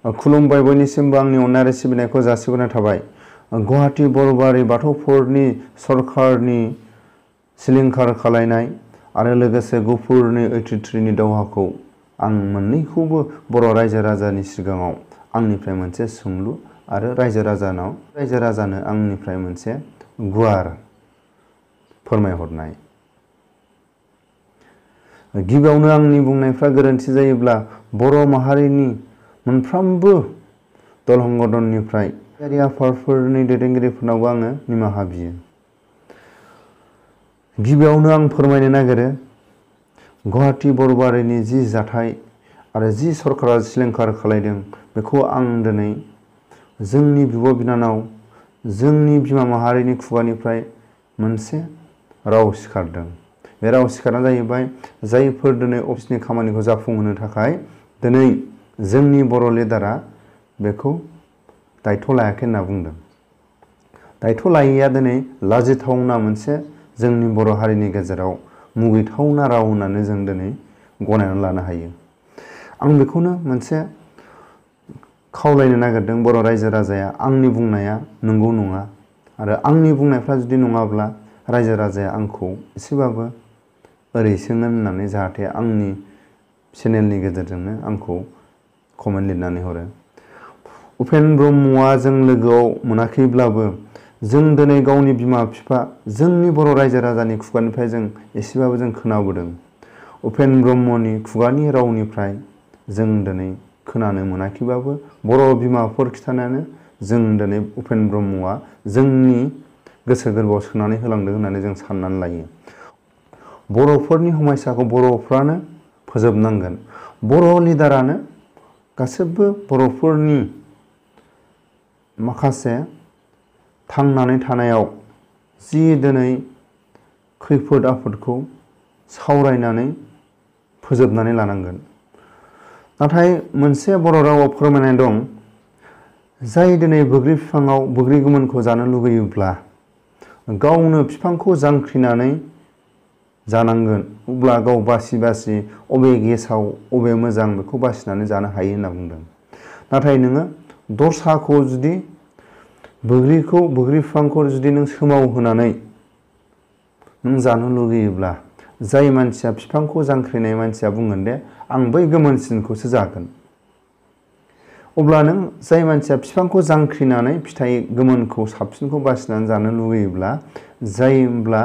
खुलुमबाय बयनिसिमबो आंनि अननाय आरो सिबिनायखौ जासिहरनाय थाबाय। गुवाहाटी बरबारि बाथौफोरनि सरकारनि सिलिंखार खालायनाय आरो लोगोसे गहपुरनि 83नि दावहाखौ आं मोननैखौबो बर' रायजो राजानि सिगाङाव आंनिफ्राय मोनसे सोंलु आरो रायजो राजानो आंनिफ्राय मोनसे गुवार फोरमायहरनाय। गिबियावनो आंनि बुंनायफ्रा गोरोन्थि जायोब्ला बर' माहारिनि मोनफ्रोमबो दल संगठननिफ्राय आफादफोरनि दैदेनगिरिफोरनावबो आङो निमाहा बियो। गिबियावनो आं फोरमायनो नागिरो गुवाहाटी बरबारिनि जि जाथाय आरो जि सरकारा सिलिंखार खालायदों बेखौ आं दिनै जोंनि बिब' बिनानाव जोंनि बिमा माहारिनि खुगानिफ्राय मोनसे राव सिखारदों। बे राव सिखारना जाहैबाय जायफोर दिनै अफिसनि खामानिखौ जाफुंहोनो थाखाय दिनै जोंनि बर' लिडारा बेखौ दायथ' लायाखै होनना बुंदों। दायथ' लायैया दिनै लाजिथावना मोनसे जोंनि बर' हारिनि गेजेराव मुगैथावना राव होननानै जों दिनै गनायनानै लानो हायो। आं बेखौनो मोनसे खावलायनो नागिरदों बर' रायजो राजाया आंनि बुंनाया नंगौ नङा आरो आंनि बुंनायफ्रा जुदि नङाब्ला रायजो राजाया आंखौ एसेबाबो ओरैसोगोन होननानै जाहाथे आंनि चेनेलनि गेजेरजोंनो आंखौ कमेन्ट लिरनानै हरो। उपेन ब्रह्मआ जों लोगोआव मोनाखैब्लाबो जों दिनै गावनि बिमा बिफा जोंनि बर' रायजो राजानि खुगानिफ्राय जों एसेबाबो जों खोनाबोदों। उपेन ब्रह्मनि खुगानि रावनिफ्राय जों दिनै खोनानो मोनाखैबाबो बर' बिमाफोर खिथानायानो जों दिनै उपेन ब्रह्मआ जोंनि गोसो गोरबोआव सोनानै होलांदों होननानै जों साननानै लायो। बर'फोरनि समयसाखौ बर'फ्रानो फोजोबनांगोन। बर' लिडारानो गासिबो बर'फोरनि माखासे थांनानै थानायाव जि दिनै खैफोद आफोदखौ सावरायनानै फोजोबनानै लानांगोन। नाथाय मोनसे बर' रावाव फोरमायनाय दं जाय दिनै बैग्रि बिफाङाव बैग्रि गोमोनखौ जानो लुगैयोब्ला गावनो बिफांखौ जांख्रिनानै जानांगोन अब्ला गाव बासि बासि अबे गेसाव अबे मोजां बेखौ बासिनानै जानो हायो होनना बुंदों। नाथाय नोङो दस्राखौ जुदि बैग्रि बिफांखौ जुदि नों सोमावहोनानै नों जानो लुगैयोब्ला जाय मानसिया बिफांखौ जांख्रिनाय मानसिया बुंगोन दे आं बै गोमोनसिनखौसो जागोन। अब्ला नों जाय मानसिया बिफांखौ जांख्रिनानै फिथाइ गोमोनखौ साबसिनखौ बासिनानै जानो लुगैयोब्ला जायोब्ला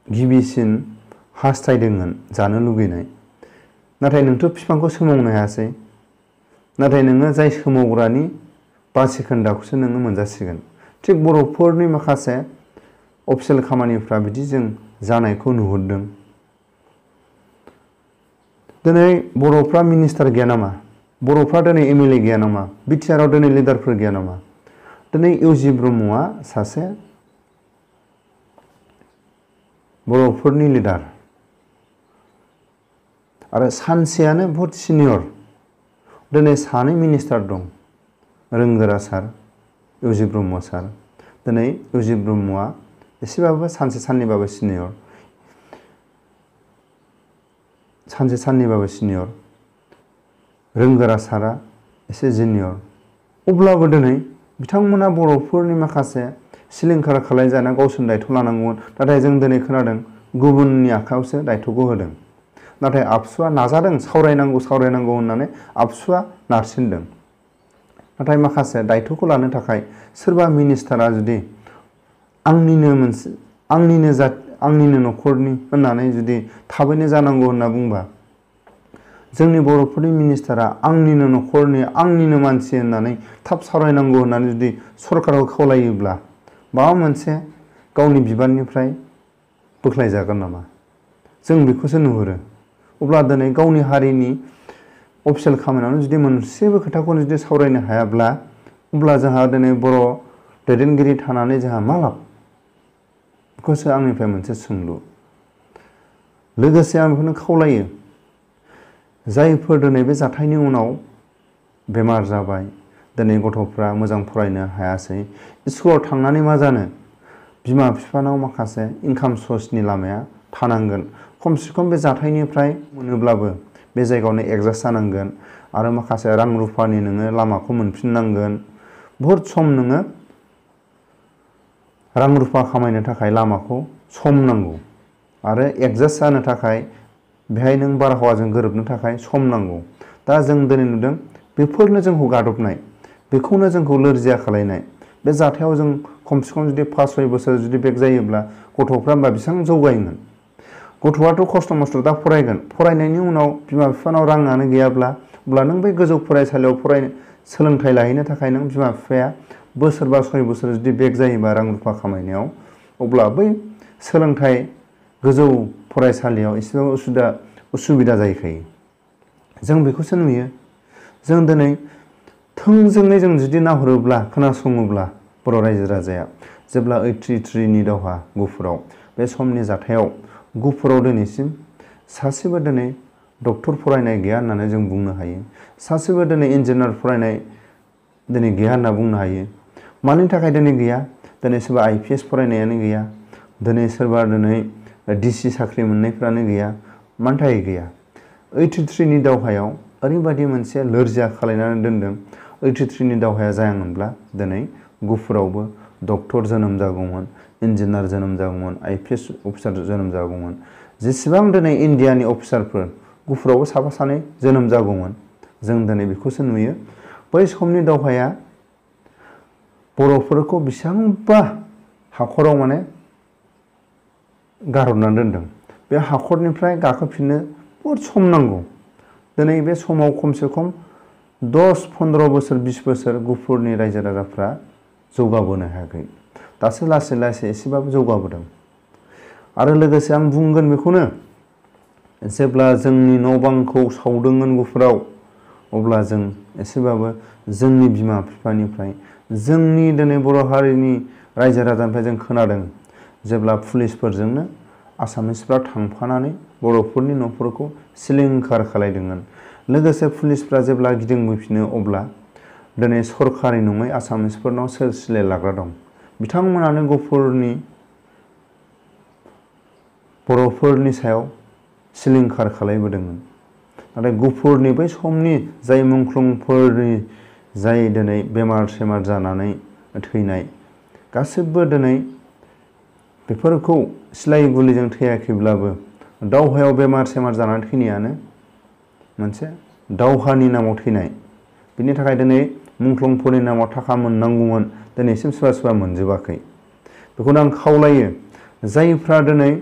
गिबिसिन हास्थायदोंमोन जानो लुगैनाय। नाथाय नोंथ' बिफांखौ सोमावनो हायासै। नाथाय नोङो जाय सोमावग्रानि बासिखोन्दाखौसो नोङो मोनजासिगोन। थिग बर'फोरनि माखासे अफिसियेल खामानिफ्रा बिदि जों जानायखौ नुहुरदों। दिनै बर'फ्रा मिनिस्टार गैया नामा? बर'फ्रा दिनै एमएलए गैया नामा? बिटिआरआव दिनै लिडारफोर गैया नामा? दिनै इउजि ब्रह्मआ सासे बर'फोरनि लिडार आरो सानसेयानो बहुत सिनियर। दिनै सानै मिनिस्टार दं रोंगोरा सार इउजि ब्रह्म सार। दिनै इउजि ब्रह्मआ एसेबाबो सानसे साननैबाबो सिनियर रोंगोरा सारा एसे जुनियर। अब्लाबो दिनै बिथांमोना बर'फोरनि माखासे सिलिंखार खालायजाना गावसोरनि दायथ' लानांगौमोन। नाथाय जों दिनै खोनादों गुबुननि आखायावसो दायथ'खौ होदों। नाथाय आबसुआ नाजादों सावरायनांगौ होननानै आबसुआ नारसिनदों। नाथाय माखासे दायथ'खौ लानो थाखाय सोरबा मिनिस्टारा जुदि आंनिनो न'खरनि होननानै जुदि थाबैनो जानांगौ होनना बुंबा जोंनि बर'फोरनि मिनिस्टारा आंनिनो न'खरनि आंनिनो मानसि होननानै थाब सावरायनांगौ होननानै जुदि सरकारखौ खावलायोब्ला माबा मोनसे गावनि बिबाननिफ्राय बोख्लायजागोन नामा? जों बेखौसो नुहुरो। अब्ला दिनै गावनि हारिनि अफिसियेल खामानियावनो जुदि मोनसेबो खोथाखौनो जुदि सावरायनो हायाब्ला अब्ला जोंहा दिनै बर' दैदेनगिरि थानानै जोंहा मा लाब? बेखौसो आंनिफ्राय मोनसे सोंलु। लोगोसे आं बेखौनो खावलायो जायफोर दिनै बे जाथायनि उनाव बेमार जाबाय दिनै गथ'फ्रा मोजां फरायनो हायासै स्कुलाव थांनानै मा जानो बिमा बिफानाव माखासे इनकाम सर्सनि लामाया थानांगोन। खमसे खम बे जाथायनिफ्राय मोनोब्लाबो बे जायगायावनो एडजास्ट जानांगोन आरो माखासे रां रुफानि नोङो लामाखौ मोनफिननांगोन। बहुत सम नोङो रां रुफा खामायनो थाखाय लामाखौ सम नांगौ आरो एडजास्ट जानो थाखाय बेहाय नों बारहावाजों गोरोबनो थाखाय सम नांगौ। दा जों दिनै नुदों बेफोरनो जोंखौ गादबनाय, बेखौनो जोंखौ लोरजिया खालायनाय। बे जाथायाव जों खमसे खम जुदि 5-6 बोसोर जुदि बेक जायोब्ला गथ'फ्रा होमबा बेसेबां जौगायोमोन। गथ'आथ' खस्थ' मस्थ' दा फरायगोन, फरायनायनि उनाव बिमा बिफानाव राङानो गैयाब्ला अब्ला नों बै गोजौ फरायसालियाव सोलोंथाइ लाहैनो थाखाय नों बिमा बिफाया बोसोरबा 6 बोसोर जुदि बेक जायोबा रां रुफा खामायनायाव, अब्ला बै सोलोंथाइ गोजौ फरायसालियाव एसेबाबो उसुबिदा जाहैखायो। जों बेखौसो नुयो। जों दिनै थोंजोङै जों जुदि नाहरोब्ला खोनासङोब्ला बर' रायजो राजाया जेब्ला 83 दावहा गुफुराव बे समनि जाथायाव गुफुराव दिनैसिम सासेबो दिनै डक्टर फरायनाय गैया होननानै जों बुंनो हायो। सासेबो दिनै इन्जिनियार फरायनाय दिनै गैया होनना बुंनो हायो। मानि थाखाय दिनै गैया? दिनै सोरबा IPS फरायनायानो गैया, दिनै सोरबा DC साख्रि मोननायफ्रानो गैया। मानि थाखाय गैया? 83 दावहायाव ओरैबायदि मोनसे लोरजिया खालायनानै दोनदों। 83 दावहाया जायामोनब्ला दिनै गुफुरावबो डक्टर जोनोम जागौमोन, इन्जिनियार जोनोम जागौमोन, IPS अफिसार जोनोम जागौमोन। जेसेबां दिनै इन्डियानि अफिसारफोर गुफुरावबो साफा सानै जोनोम जागौमोन। जों दिनै बेखौसो नुयो। बै समनि दावहाया बर'फोरखौ बेसेबांबा हाखराव माने गारहरनानै दोनदों। बे हाखरनिफ्राय गाखोफिननो बहुद सम नांगौ। दिनै बे समाव खमसे खम 10-15 बोसोर 20 बोसोर गुफुरनि रायजो राजाफ्रा जौगाबोनो हायाखै। दासो लासै लासै एसेबाबो जौगाबोदों। आरो लोगोसे आं बुंगोन बेखौनो, जेब्ला जोंनि न' बांखौ सावदोंमोन गुफुराव, अब्ला जों एसेबाबो जोंनि बिमा बिफानिफ्राय, जोंनि दिनै बर' हारिनि रायजो राजानिफ्राय जों खोनादों जेब्ला पुलिसफोरजोंनो आसामिसफ्रा थांफानानै बर'फोरनि न'फोरखौ सिलिंखार खालायदोंमोन। लोगोसे पुलिसफ्रा जेब्ला गिदिंबोफिनो अब्ला दिनै सरकारि नङै आसामिसफोरनाव सोर सिलाय लाग्रा दं, बिथांमोनानो गुफुरनि बर'फोरनि सायाव सिलिंखार खालायबोदोंमोन। नाथाय गुफुरनि बै समनि जाय मुंख्लंफोरनि जाय दिनै बेमार सेमार जानानै थैनाय, गासिबो दिनै बेफोरखौ सिलाय गुलिजों थैयाखैब्लाबो दावहायाव बेमार सेमार जानानै थैनायानो मोनसे दावहानि नामाव थैनाय। बिनि थाखाय दिनै मुंख्लंफोरनि नामाव थाखा मोननांगौमोन, दिनैसिम सोरबा सोरबा मोनजोबाखै। बेखौनो आं खावलायो, जायफ्रा दिनै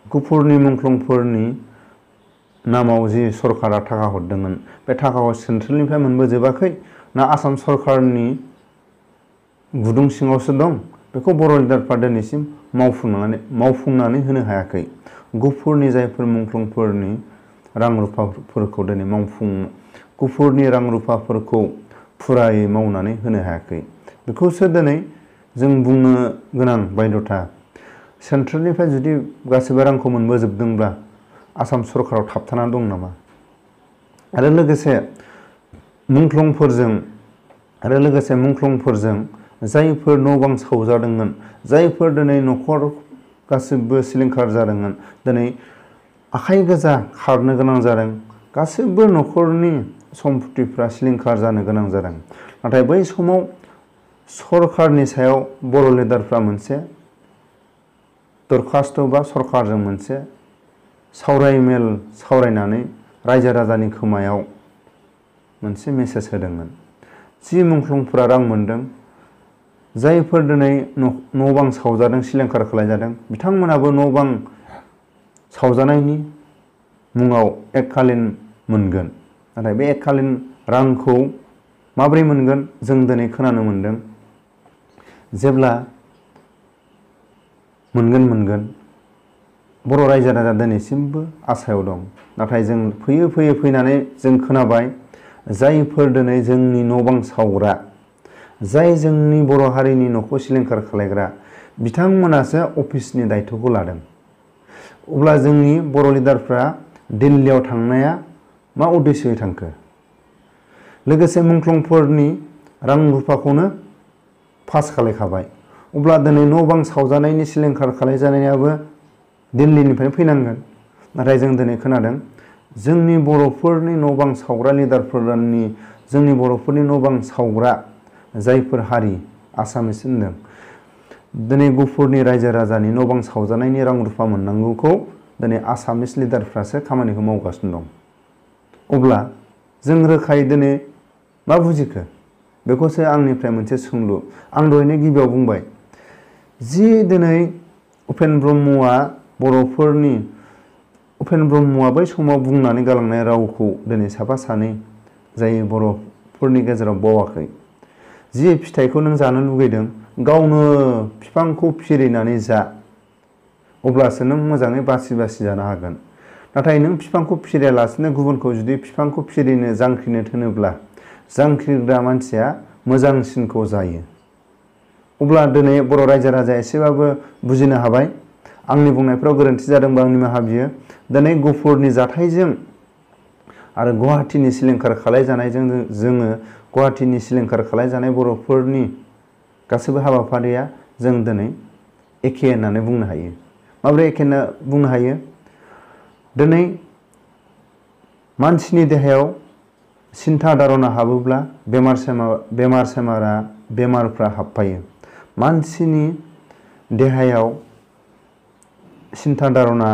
गुफुरनि मुंख्लंफोरनि नामाव जि सरकारा थाखा हरदोंमोन, बे थाखाखौ सेन्ट्रेलनिफ्राय मोनबोजोबाखै ना आसाम सरकारनि गुदुं सिङावसो दं, बेखौ बर' लिडारफ्रा दिनैसिम मावफुंनानै होनो हायाखै। गुफुरनि जायफोर मुंख्लंफोरनि रां रुफाफोरखौ दिनै गुफुरनि रां रुफाफोरखौ फुरायै मावनानै होनो हायाखै। बेखौसो दिनै जों बुंनो गोनां बायध'था। सेन्ट्रेलनिफ्राय जुदि गासिबो रांखौ मोनबोजोबदोंब्ला आसाम सरकाराव थाबथानानै दं नामा? आरो लोगोसे मुंख्लंफोरजों जायफोर न' बां सावजादोंमोन, जायफोर दिनै न'खर गासिबो सिलिंखार जादोंमोन, दिनै आखाइ गोजा खारनो गोनां जादों, गासिबो न'खरनि सम्पतिफ्रा सिलिंखार जानो गोनां जादों। नाथाय बै समाव सरकारनि सायाव बर' लिडारफ्रा मोनसे दरखास्त बा सरकारजों मोनसे सावरायमेल सावरायनानै रायजो राजानि खोमायाव मोनसे मेसेज होदोंमोन। जि मुंख्लंफोरा रां मोनदों, जायफोर दिनै न' बां सावजादों, सिलिंखार खालायजादों, बिथांमोनाबो न' बां सावजानायनि मुङाव एककालीन मोनगोन। नाथाय बे एककालीन रांखौ माबोरै मोनगोन? जों दिनै खोनानो मोनदों जेब्ला मोनगोन बर' रायजो राजा दिनैसिमबो आसायाव दं। नाथाय जों फैनानै जों खोनाबाय, जायफोर दिनै जोंनि न' बां सावग्रा, जाय जोंनि बर' हारिनि न'खौ सिलिंखार खालायग्रा, बिथांमोनासो अफिसनि दायथ'खौ लादों। अब्ला जोंनि बर' लिडारफ्रा दिल्लीयाव थांनाया मा उद्देश्ययै थांखो? लोगोसे मुंख्लंफोरनि रां रुफाखौनो पास खालायखाबाय। अब्ला दिनै न' बां सावजानायनि सिलिंखार खालायजानायाबो दिल्लीनिफ्रायनो फैनांगोन। नाथाय जों दिनै खोनादों जोंनि बर'फोरनि न' बां सावग्रा लिडारफोरनि जोंनि बर'फोरनि न' बां सावग्रा जायफोर हारि आसामिस होनदों दिनै गहपुरनि रायजो राजानि न' बां सावजानायनि रां रुफा मोननांगौखौ दिनै आसामिस लिडारफ्रासो खामानिखौ मावगासिनो दं। अब्ला जों रोखायै दिनै मा बुजिखो बेखौसो आंनिफ्राय मोनसे सोंलु। आं दहायनो गिबियाव बुंबाय जि दिनै उपेन ब्रह्मआ बर'फोरनि उपेन ब्रह्मआ बै समाव बुंनानै गालांनाय रावखौ दिनै साफा सानै जाय बर'फोरनि गेजेराव बावाखै। जि फिथाइखौ नों जानो लुगैदों गावनो बिफांखौ फिरिनानै जा अब्लासो नों मोजाङै बासि बासि जानो हागोन। नाथाय नों बिफांखौ फिरियालासिनो गुबुनखौ जुदि बिफांखौ फिरिनो जांख्रिनो थोनोब्ला जांख्रिग्रा मानसिया मोजांसिनखौ जायो। अब्ला दिनै बर' रायजो राजाया एसेबाबो बुजिनो हाबाय। आंनि बुंनायफ्राव गोरोन्थि जादोंबा आं निमाहा बियो। दिनै गहपुरनि जाथायजों आरो गुवाहाटीनि सिलिंखार खालायजानायजों जोङो गुवाहाटीनि सिलिंखार खालायजानाय बर'फोरनि गासैबो हाबाफारिया जों दिनै एखे होननानै बुंनो हायो। माबोरै एखे होनना बुंनो हायो? दिनै मानसिनि देहायाव सिन्था धारना हाबोब्ला बेमारफ्रा हाबफायो। मानसिनि देहायाव सिन्था धारना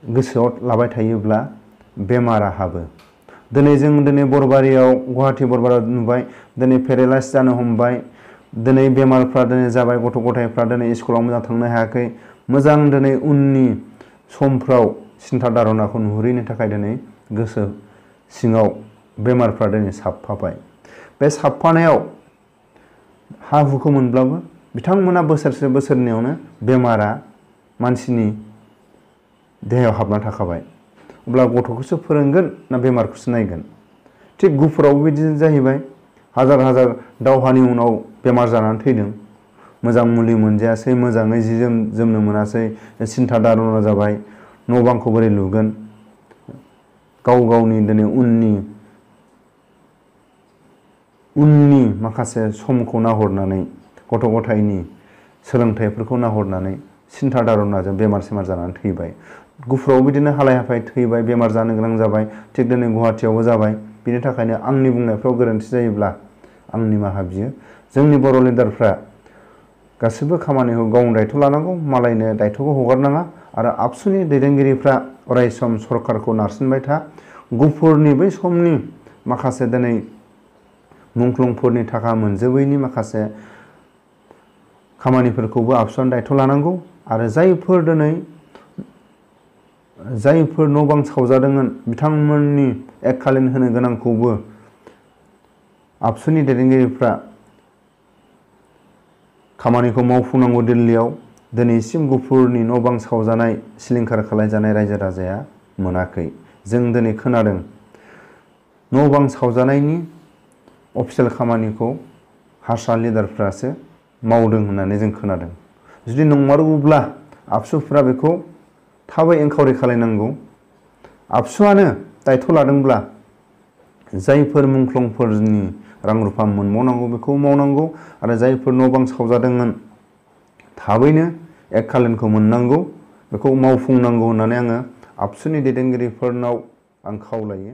गोसोआव लाबाय थायोब्ला बेमारा हाबो। दिनै बरबारियाव गुवाहाटी बरबारियाव नुबाय दिनै पेरालाइज जानो हमबाय। दिनै बेमारफ्रा दिनै जाबाय। गथ' गथायफ्रा दिनै स्कुलाव मोजां थांनो हायाखै। मोजां दिनै उननि समफ्राव सिन्था धारनाखौ नुहुरैनो थाखाय दिनै गोसो सिङाव बेमारफ्रा दिनै साबफाबाय। बे साबफानायाव हा हुखौ मोनब्लाबो बिथांमोना बोसोरसे बोसोरनैयावनो बेमारा मानसिनि देहायाव हाबना थाखाबाय। अब्ला गथ'खौसो फोरोंगोन ना बेमारखौसो नायगोन? थिग गहपुरावबो बिदिनो जाहैबाय। हाजार हाजार दावहानि उनाव बेमार जानानै थैदों। मोजां मुलि मोनजायासै, मोजाङै जि जोमनो मोनासै, सिन्था धारना जाबाय। न' बांखौ बोरै लुगोन? गाव गावनि दिनै उननि माखासे समखौ नाहरनानै गथ' गथायनि सोलोंथाइफोरखौ नाहरनानै सिन्था धारनाजों बेमार सेमार जानानै थैबाय। गहपुराव बिदिनो हालाय हाफाय थैबाय, बेमार जानो गोनां जाबाय। थिग दिनै गुवाहाटीयावबो जाबाय। बिनि थाखायनो आंनि बुंनायफ्राव गोरोन्थि जायोब्ला आं निमाहा बियो। जोंनि बर' लिडारफ्रा गासिबो खामानिखौ गावनो दायथ' लानांगौ, मालायनो दायथ'खौ हगारनाङा। आरो आबसुनि दैदेनगिरिफ्रा अरायसम सरकारखौ नारसिनबाय था। गहपुरनि बै समनि माखासे दिनै मुंख्लंफोरनि थाखा मोनजोबैनि माखासे खामानिफोरखौबो आबसुआनो दायथ' लानांगौ। आरो जायफोर न' बां सावजादोंमोन बिथांमोननि एककालीन होनो गोनांखौबो आबसुनि दैदेनगिरिफ्रा खामानिखौ मावफुंनांगौ। दिल्लीयाव दिनैसिम गहपुरनि न' बां सावजानाय सिलिंखार खालायजानाय रायजो राजाया मोनाखै। जों दिनै खोनादों न' बां सावजानायनि अफिसियेल खामानिखौ हारसा लिडारफ्रासो मावदों होननानै जों खोनादों। जुदि नंमारगौब्ला आबसुफ्रा बेखौ थाबै एनकाउरि खालायनांगौ। आबसुआनो दायथ' लादोंब्ला जायफोर मुंख्लंफोरनि रां रुफा मोनबावनांगौ बेखौ मावनांगौ। आरो जायफोर न' बां सावजादोंमोन थाबैनो एककालीनखौ मोननांगौ, बेखौ मावफुंनांगौ होननानै आङो आबसुनि दैदेनगिरिफोरनाव आं खावलायो।